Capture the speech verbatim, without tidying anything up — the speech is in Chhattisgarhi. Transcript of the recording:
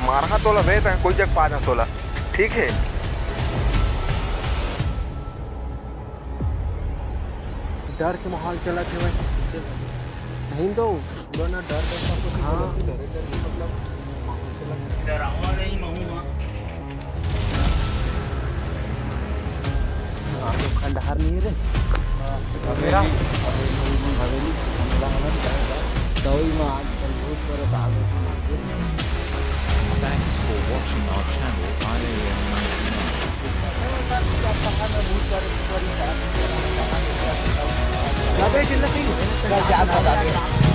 मारहा तोला बे, तैं कोई जग पा जा तोला, ठीक है? डर के माहौल चलत हे भाई। नहीं तो पुराना डर, डर का कुछ हाँ। डरे, डर के मतलब माहौल चलत हे। डरावा नहीं महू, हाँ। हाँ, तो खंडहर नहीं रे। मेरा हवेली, हवेली, हवेली, हमला, हमला, दवाई में आजकल बहुत सारे दाग। Thanks for watching our channel, I A M ninety-nine. ज्यादा चिल्ला नहीं है।